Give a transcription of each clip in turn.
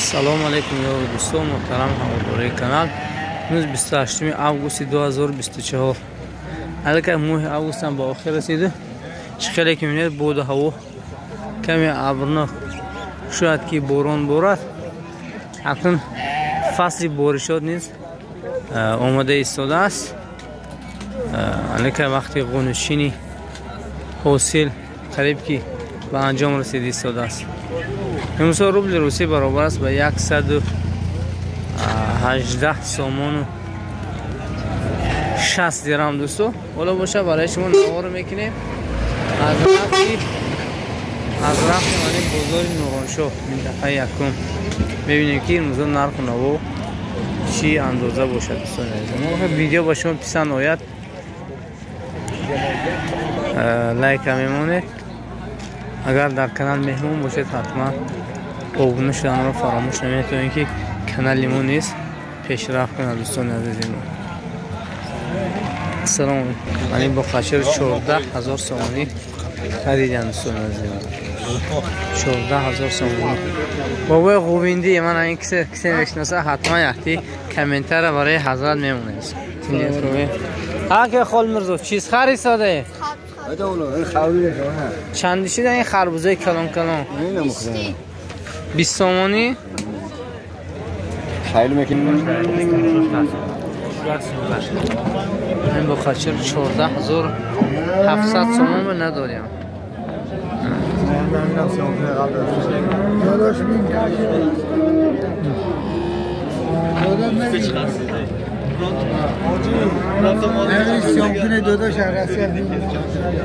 Ассалому алайкум ёру дӯстон, муҳтарам ҳаводорои канал. Имрӯз 28 августи 2024. Аллакай моҳи август ҳам ба охир расиду. Чӣ хеле ки мебинед, боду ҳаво каме абрнок, шояд ки борон борад. Акнун фасли боришот низ омода истодааст. Аллакай вақти ғунушини ҳосил қариб ки ба анҷом расида истодааст. Имрӯз рубли русӣ баробар аст ба 118 сомону 60 дирам. Дӯсто, ҳоло боша барои шумо навор мекунем аз рафти мани бозори Нуроншоҳ, минтақаи якум. Мебинем ки имрӯза нарху наво чӣ андоза бошад. Дӯстони азиз, видео ба шумо писанд ояд, лайка мемонед. Агар дар канал меҳмон бошед, ҳатман обуна шуданро фаромӯш намекунед, то ин ки канали мо низ пешрафт кунад. Дӯстони азизи мо, ассалому алайкум. Ман бо қачир 14,000 сомонӣ харидам. Дӯстони азизи мо, 14,000 сомонӣ. Бобои Ғувиндӣ, ман ин кисе мешиносад, ҳатман якти комментара барои ҳазрат мемонед. Аке хол Мирзо, чиз харид соде? Чанд шида ин харбузаи калон калон? 20 сомонӣ? Ин бо қачир 14,700 сомон ба надорем.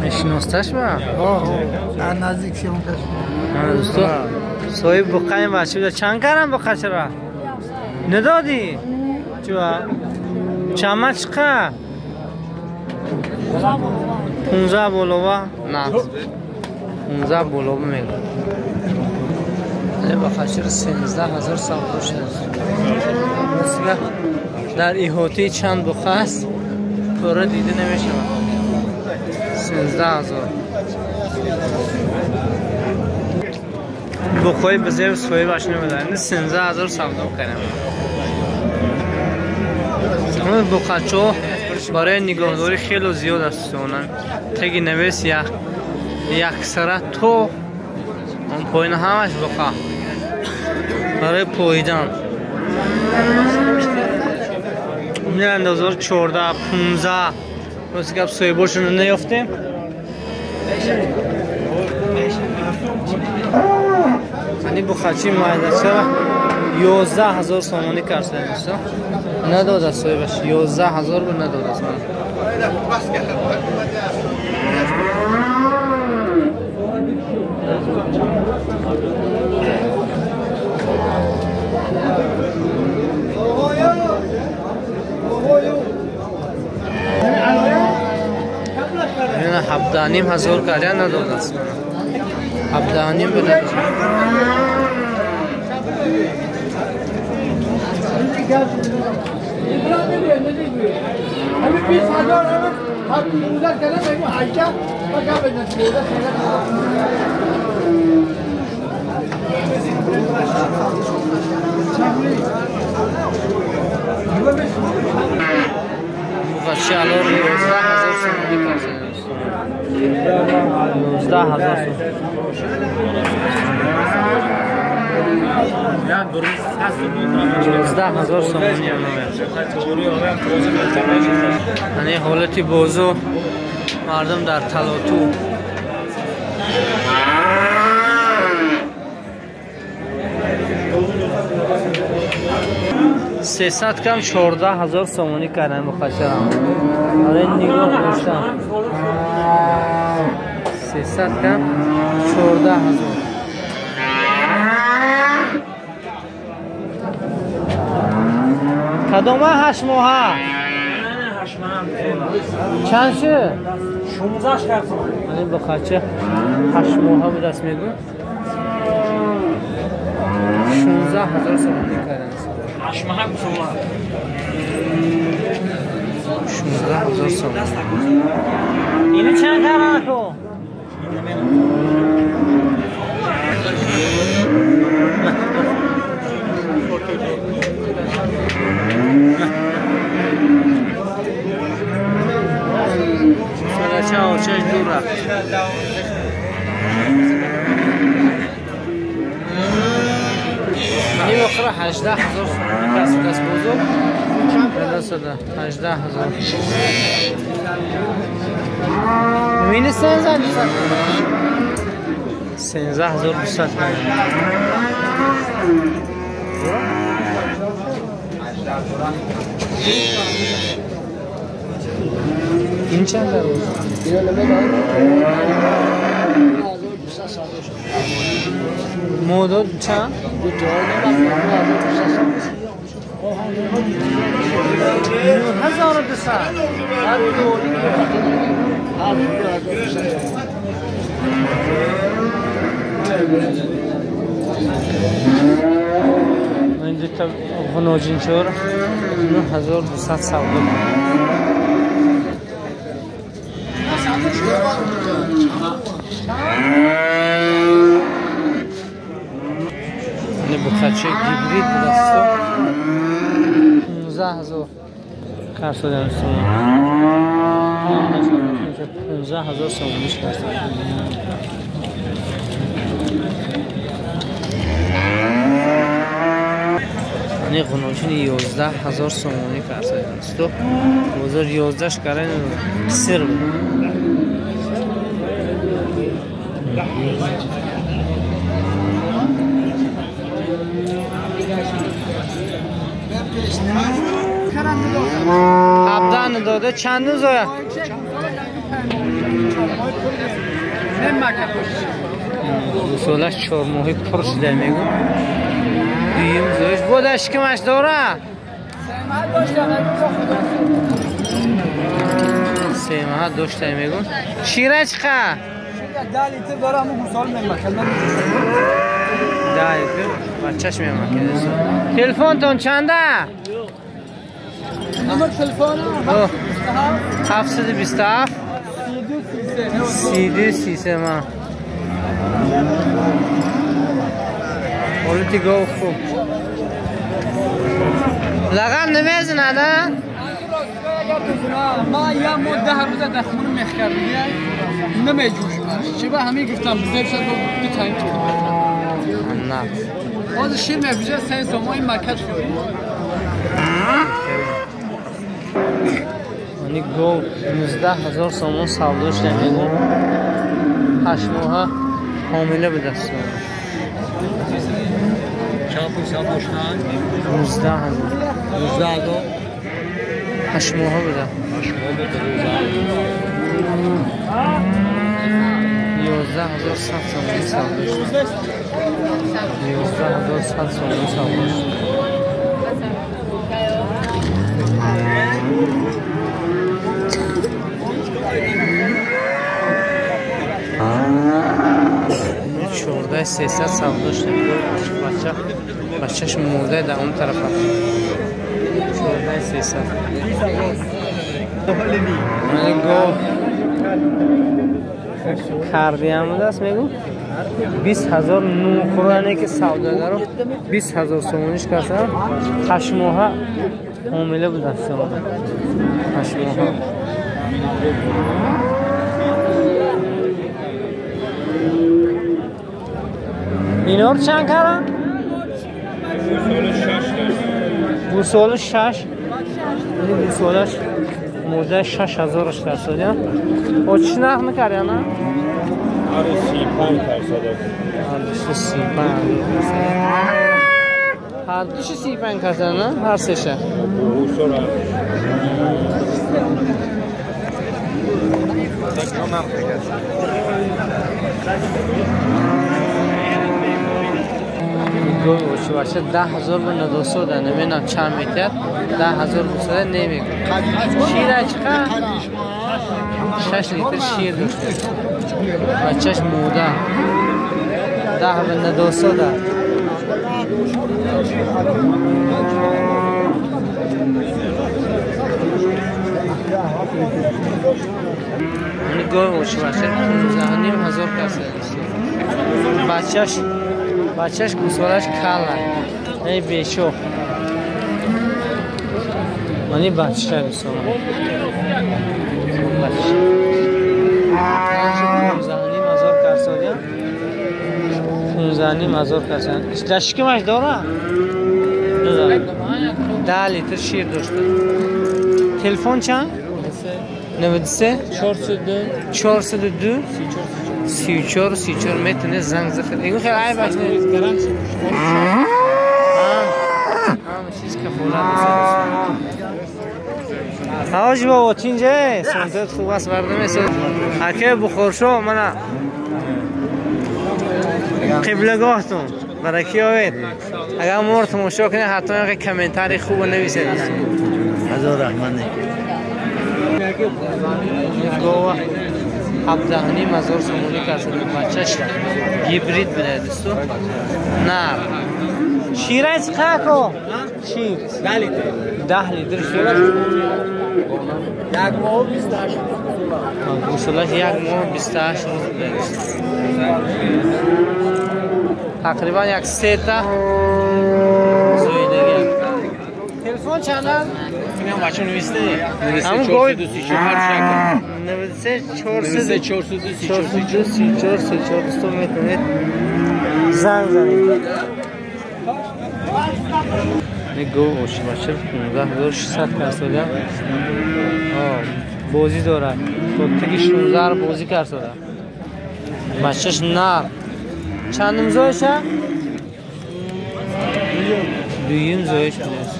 Мешиносташ ба? Наздик сиёмкаш. Дӯсто, соҳиб буқаим бача буда. Чанд карам буқачара? Надодӣ? Чуа? Чама чиқа? 15 болова? На. 15 болова мегӯяд. Буқачара 13,000 савдо шудааст. Дар иҳотаи чанд буқа аст, пурра дида намешавад. 13,000. Буқҳои бизев соҳибаш намедонад. 13,000 савдо кардем. Буқачо барои нигоҳдорӣ хело зиёд аст. Теги навес яксара то он поина ҳамаш буқа барои поидан. Андозор 14, 15. Рости гап соҳибошонро наёфтем. Ани буқачи майдачара 11,000 сомонӣ карсаем, дӯсто. Надодааст соҳибаш, 11,000 бо надодааст. 17,500 каря надодааст. 17,5 бо надодааст. Буқачи алор 11,000 сомонӣ карсаем. 11,000 сомонӣ. 11,000 сомонӣ. Ани ҳолати бозор, мардум дар талоту. 300 кам 14,000 сомонӣ кардам буқачарам. Барои нигоҳ доштам. 300 кам 14,000. Кадома 8 моҳа? Чанд шуд? 16 кардам. Ани буқача 8 моҳа будаст мегӯ. 16,000 сомонӣ кардам. 8 моҳа гусола. 16,000 сомонӣ. Ину чанд кардам ку? 18,000 сомонӣ касб аст бозор. 18,000. Мини 13,200. 13,200. این چند روز؟ مدد چند؟ 9,200. این دو تا غنوجین چور 9,200 سودا. بخچه گیبرید دستو 15,000 کرسادن سومان 15,000 سومانیش کرسادن. یعنی غنوچین 11,000 سومانی کرسادن دستو بازار 11 کردن سر بود. 17 داده چند روز آیا؟ سالش 4 ماهی پر شده میگو. دویم زایش بودش که مش داره؟ 3 ماه داشته میگو. شیره چقدر؟ 10 لیتر داره همون گوسال میمکن. 10 لیتر بچه‌ش میمکن. تلفنتون چنده؟ نمبر تلفن 727 32 33 ما. حالتی گاو خوب. لغم نمیزنه نه؟ ما یه ماه 10 روز در خونه میخکردیم نمیجوشم. چه به همه گفتم بزرگ شد دو تایم تو. نه. باز شیر میفروشه 3 سومای مکت شد. یعنی گاو 19,000 سومان سوداش نمیگم. 8 ماه حامله به دست آورد. چند پول داشتن؟ 19,000. 19,000. 8 ماه بوده. 8 ماه بوده. 11,100 سومانی سوداش. 11,100 سومانی سوداش. چهارده 300 سوداش نمیگم. بچه‌ش مرده در اون طرف. 14,300. من گاو کردی هم بوده است میگو 20,000 نوخورانه که سوداگرو 20,000 سومانیش کردن. 8 ماه حامله بود است. 8 ماه. اینا رو چند کردن؟ گوساله 6. این گوسالش مرده 6,000 درصد. او چی نرخ میکردی نه؟ آره 35 درصد. هر 35. هر دوش 35 درصد نه؟ هر سه‌شه. گوساله. گوشی باشه 10,000 به ندوسو ده نمیدونم چند میتر 10,000 بساده نمیگه. شیر چقدر؟ 6 لیتر شیر داشته. بچهش موده 10 به ندوسو ده. این گوشی باشه 15,500 کسه. بچهش گوسالش کلا ای بیشو منی بچه گوساله بچه 15,500 کرسادیان 15,500 کرسادیان دشکمش داره 10 литр шир дошта. Телефон чанд? 93 402 34 34 метавонед занг захаред. Ин хеле айбаш нест. Ҳама чиз кафолат аст. ҳоҷи бобо тинҷе сонтат хуб аст бардамесад. Аке бухоршо мана қиблагоҳтон бараки овед. Агар моро тамошо кунед ҳатман як комментарий хуб нависед. Ҳазор раҳмат. Гова 17.5 ҳазор сомонӣ кард. Бачаш гибрид буда дӯсто. Нар. Шираш чӣ ко? Шир 10 литр. 10 литр шираш. Як моҳ 28 рӯз. Гӯсолаш як моҳ 28 рӯз буда. Тақрибан як сета зоидагӣ. Телефон чанд аст? Бача нависте. Ҳамун гови 93 402 34 34 дӯсто метавонед занг занед. Гов ошибача 15600 карсода. Бозӣ дорад. То таги 16 бозӣ карсода. Бачаш нар. Чандум зоиша? Дуюм зоиш будааст.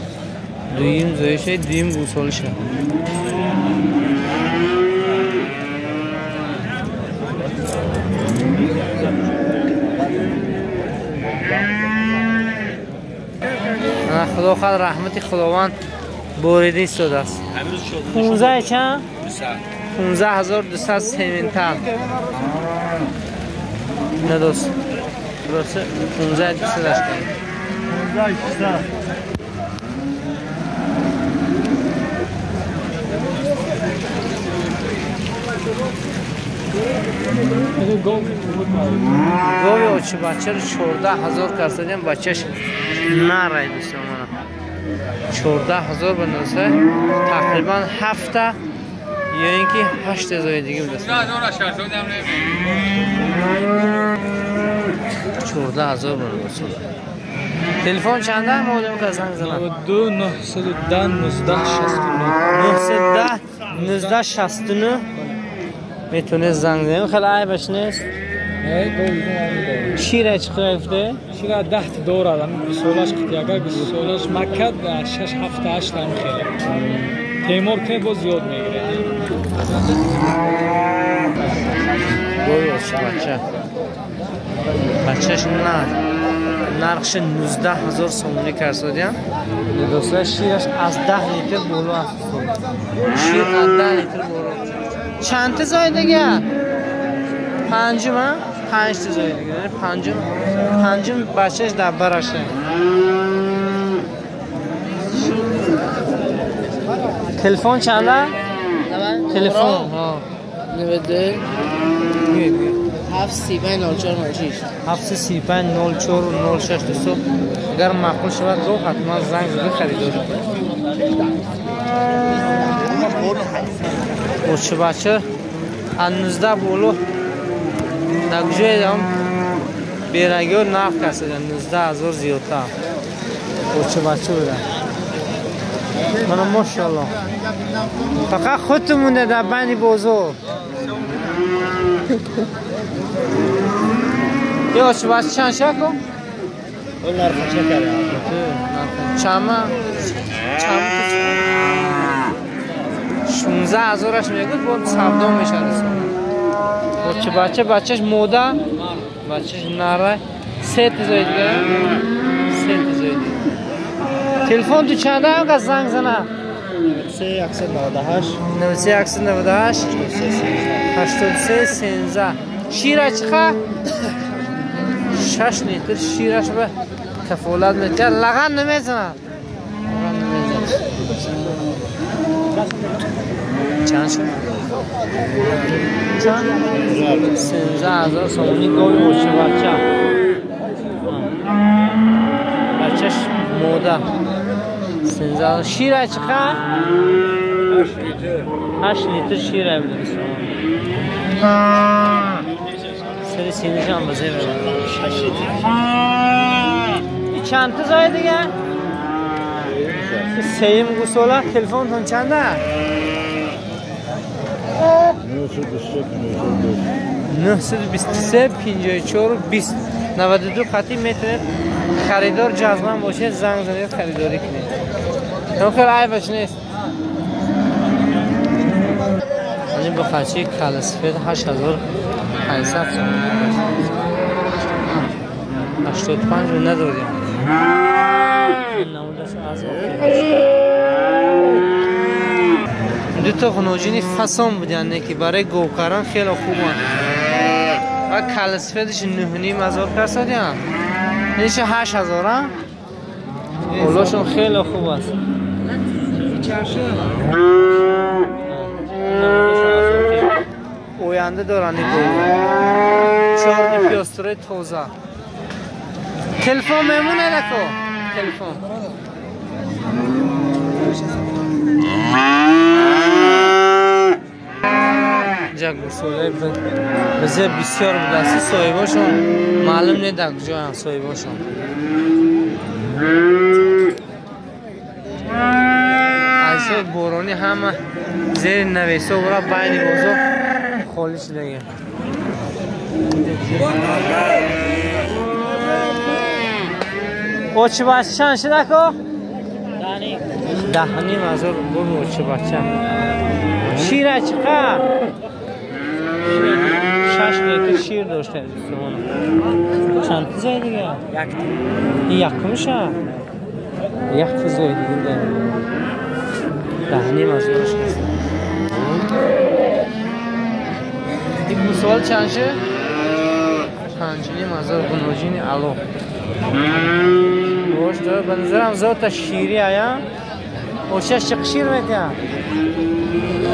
Дуюм зоиша, дуюм гӯсолиша. Худо хоҳад раҳмати Худованд борида истодааст. 15 чанд? 15200 сементал. Не дӯст. Просто 15200 аш кард. 15600. Гови очи бачаро 14000 карсадем, бачаш нарай дӯстон мана. 14000 ба нуса тақрибан 7 ё ин ки 8 ҳазори дига будааст. 14000 ба нуса. Телефон чанда? Модем ка занг занам. 92 910 19 69 910 19 69 метавонед занг занем. Хеле айбаш нест. Шира чӣ қадар гуфте? Шира 10 дорад, ҳамин 20 солаш қити, агар 20 солаш маккад 6 7 8 ҳам хеле. Темор ке боз зиёд мегирад. Гӯё бача. Бачаш нар. Нархш 19000 сомонӣ карсодиям. Дӯстон шираш аз 10 литр боло аст. Шир аз 10 литр боло. Чанд та зоидага? Панҷум, панҷ та зоидага. Панҷум, панҷум бачаш дар бараша. Телефон чанда? Телефон, ҳа. 92 735 04 06 735 04 06 дӯсто. Агар маъқул шавад, гов ҳатман занг зада харидорӣ кунед. Очи бача аз 19 боло дар куҷоям берагиҳо нарх касида 19000 зиёдтар. Очи бача буда. Мана мошалло. Фақат худтон монда дар байни бозор. Ё очи бача чанд шако? Нархи ча карда? Чама? Чама 16000-аш мегӯд, бо савдо мешавад. Очи бача, бачаш мода, бачаш нара, се та зои дига, се та зои дига. Телефон ту чанда ам занг зана? 93 198 93 198 83 13. Шира чиқа? 6 литр шираш ба кафолат метиҳад. Лаған намезанад. Лаған намезанад. Чанд шуд? Чанд? 13000 сомонӣ гови очи бача. Бачаш мода. 13000. Шира чиқа? 8 литр. 8 литр шира буда. Сари синишам ба зеб. 6 литр. Чанд та зои дига? Сеюм гусола. Телефонтон чанда? 923 54 20 92 хати метавонед харидор ҷазман бошед, занг занед, харидорӣ кунед. Хел айбаш нест. Ин бухачи каласфед 8500 сомонӣ. 85 надодем. Намудаш аз ду то ғуноҷини фасон буданд, ки барои говкаран хеле хубанд. Ва каласфедаш 9500 касодианд. Инша 8000 а? Олошон хеле хуб аст. Оянда доранд ин гов. Чорни пиёстураи тоза. Телефон мемонад ако? Телефон. Инҷа гусолаи бизе бисёр будааст. Соҳибошон маълум не дар куҷоянд соҳибошон. Аз ҳисоби боронӣ ҳама зери навесо бура байни бозор холӣ шудагианд. Очибача чанд шуд ако? 10,5 ҳазор рубл очибача. Шира чӣ қадр? 6 литр шир дошта дӯстон. Чанд зой дига? Ин якумша? Як зой дига. 10,5 ҳазораш аст. Ин гусол чанд шуд? 5,5 ҳазор гуноҷини ало. Бош дора ба назарам зота шири ая. Очаш чӣ шир метиҳад?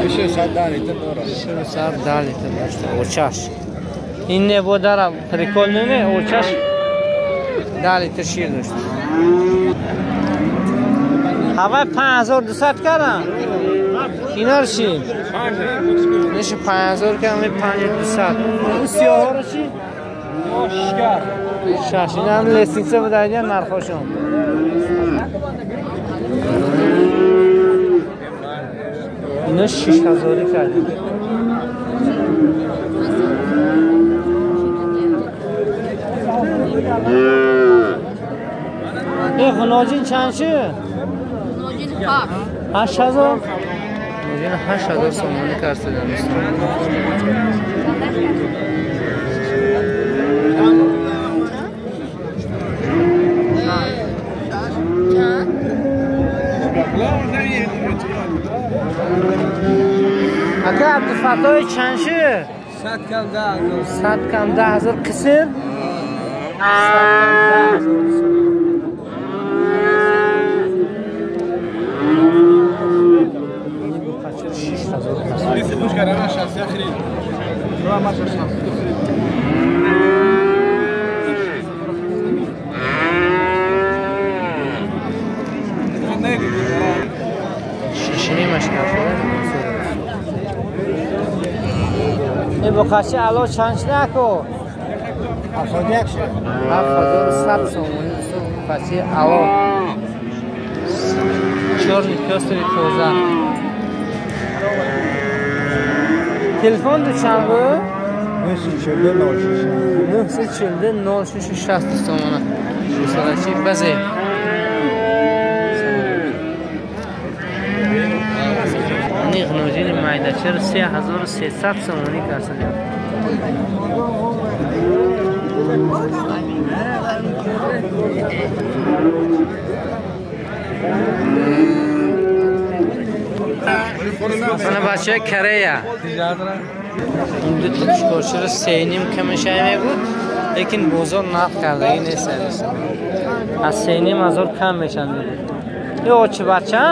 610 литр дорад. 610 литр дошта очаш. Ин не бо дара прикол не, очаш 10 литр шир дошта. Ҳавай 5200 кардам. Инар чӣ? Ниши 5000 кардам, 5200. Ун сиёҳоро чӣ? 6. Инам лестница буда, нархошон. Ино 6000 кардем. Э ғуноҷин чанд шуд? 8000. Ғуноҷин 8000 сомонӣ кардем дӯстон. Ака Абдуфаттои чанд шуд? 100 кам 10000. 100 кам 10000 қиср? 100 кам 10000 сомонӣ. 6000. Ин буқачи ало чанд шуд ако? 71 шуд. 7100 сомонӣ буқачи ало. Чорни пёстри тоза. Телефон ду чанд буд? 942 06. 942 06 60 сомона. Гусолачи базе. Ини ғуноҷини майдачаро 3300 сомонӣ кардем. Мана бачаи Корея. Ин ду та шикорчиро 3,5 камешай мегуд, лекин бозор нарх кардагӣ нест. Аз 3,5 ҳазор кам мешанд. Ё очи бача?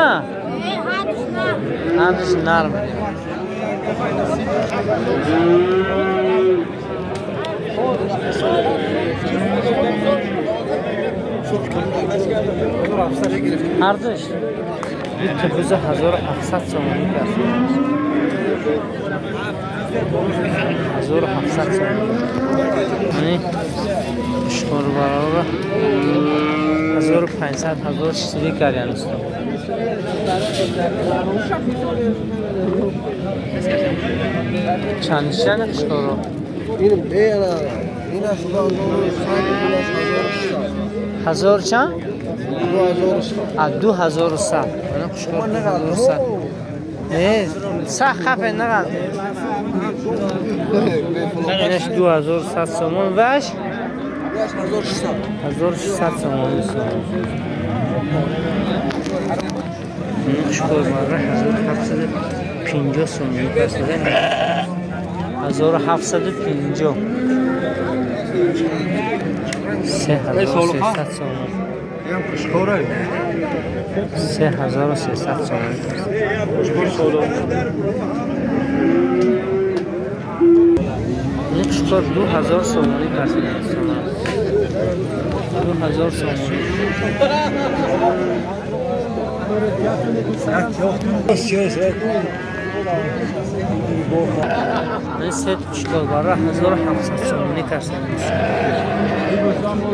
Ҳардуш нар будем. Ҳардуш ду та буза 1700 сомонӣ кард. 1700 сомонӣ. Ани шикорбарора 1500 1600 кардем дӯстон. چند شن قشقارا؟ این هزار چند؟ 2100. من قشقار 2100. نه سخت خفه نقل. اینش 2100 سومان وش 1600 سومان. قشقار مره 1750 سومان پس 1750. 3300 سومان. 3300 سومان. این قشقار 2000 سومانی پس 2000 سومانی. این سه قشقار برای 1700 سومانی کردن.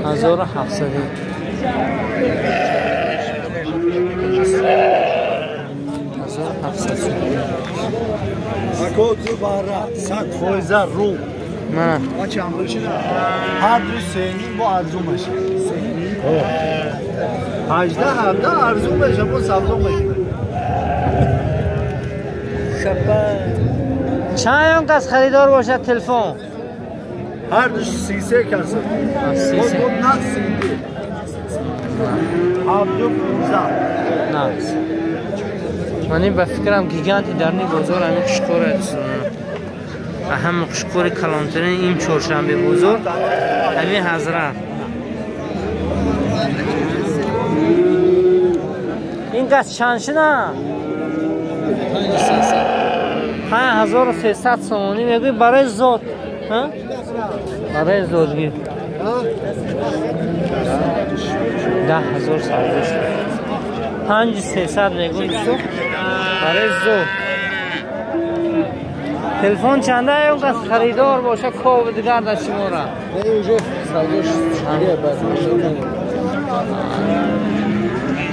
1700. 1700 سومانی. اکو برا 100% رو. نه. هر دو سنین با ارزون میشه. 18 17 ارزون میشه با سبزون میشه. چند کس خریدار باشد تلفن؟ هر دوش 33 کس. 33. نه 32. 7 15. نه. من این به فکرم گیگانتی در نی بازار همین قشقار است. هم قشقار کلانترین این چهارشنبه بازار همین حضرت. این کس چند شده؟ 5300 سومانی میگوی برای زاد. برای زادگیر 10000 سومانی. 5300 میگوی برای زاد. تلفن چنده اون کس خریدار باشه کاو دیگر در شما را؟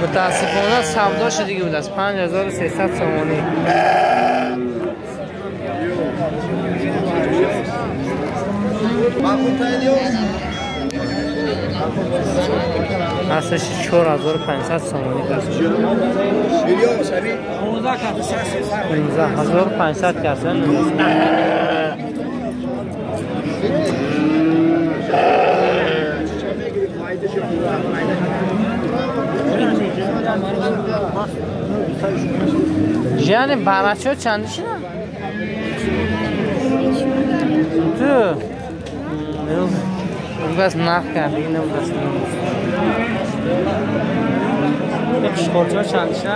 متاسفانه سوداش دیگه بود از 5300 سومانی. اصلش 4500 سومانی کسب. 15500 کسب. یعنی برچه چند شده؟ تو اون بس نخ کرد این اون بس نخ. قشقارچه چند شده؟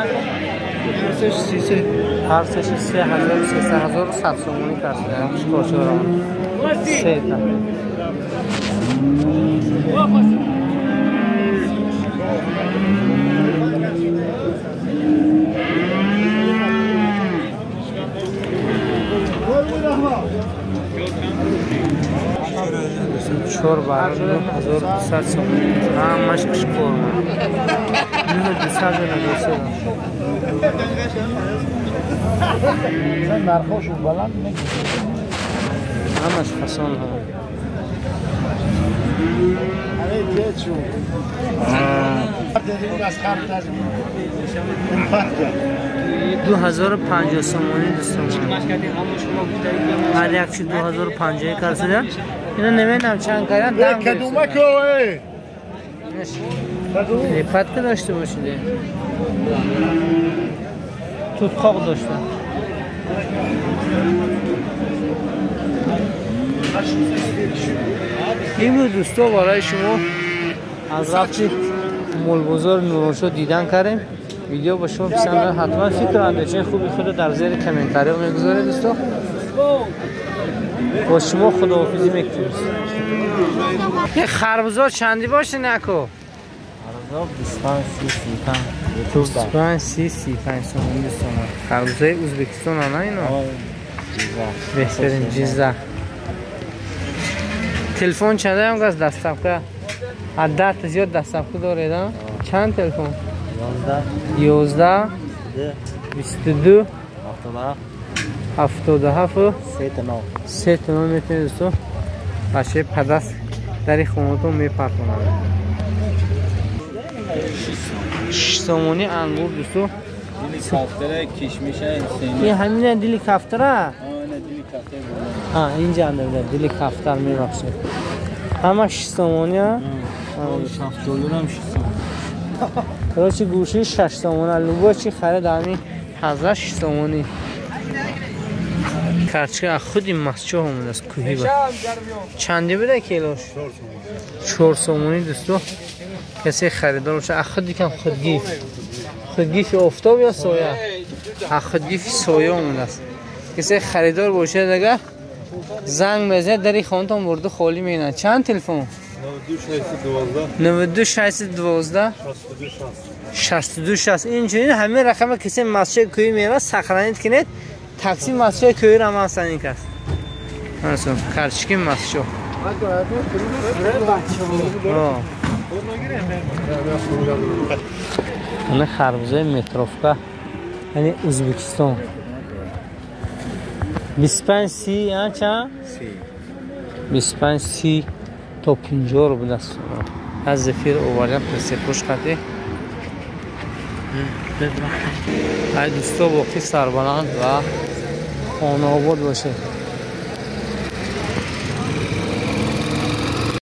هر سه 3300 سومانی کسب. قشقارچه را سه تا. چهار برای 9200 سومانی. همش قشقار. 9200 9200. نرخاشون بلند نمیشه. همش فسان ها. دو 2050 سومانی دوستان. هر یک چی 2050 کرده. اینو نمیدونم چند کردن. دم پت که داشته باشید. توتقاق داشته. این بود دوستا برای شما از رفتی مول بازار نورانشاه دیدن کردیم. ویدیو با شما پسند حتما فکر اندیشه خوبی خود در زیر کامنت ها میگذارید دوستا. با شما خداحافظی میکنیم. یه خربزا چندی باشه نکو؟ خربزا 25 30 35 25 30 35 سومانی دوستان. خربزای ازبکستان نه اینا؟ بهترین جیزه. تلفن چنده هم از دستفکه؟ از 10 تا زیاد دستفکه دارید ها؟ چند تلفن؟ 11 11 22 77 77 3 9 3 9 метавонед дӯсто бачаи падаст дари хонатон мепартонад. 6 сомонӣ ангур дӯсто. Дили кафтара кишмиша. Ин ҳамина дили кафтара? А, инҷа андада дили кафтар, мебахшед. Ҳама 6 сомонӣ, а? Шафтолурам 6 сомонӣ. Короче, гӯши 6 сомона, любой чи харид ҳамин ҳазрат 6 сомонӣ. Карчка аз худи Масчоҳ омадааст кӯҳӣ ба. Чанде буда килош? 4 сомонӣ дӯсто. Касе харидор боша, аз худи кам худгиф. Худгифи офтоб ё соя? Аз худгифи соя омадааст. Касе харидор бошад агар занг мезанад дари хонатон бурду холӣ менад. Чанд телефон? 92 612 62 60. Инчунин ҳамин рақама касе Масчои кӯҳӣ меравад, сохранить кунед. Такси Масчои кӯҳиро ҳам ҳастанд ин кас. Ҳасан, карчики Масчо. Ана харбузаи метровка, яъне Ӯзбекистон. 25 30, а чанд? 25 30 то 50 рубл аст. Аз зефир овардам прицепош қатӣ. Ай дӯсто, боқӣ сарбаланд ва хонаобод бошед.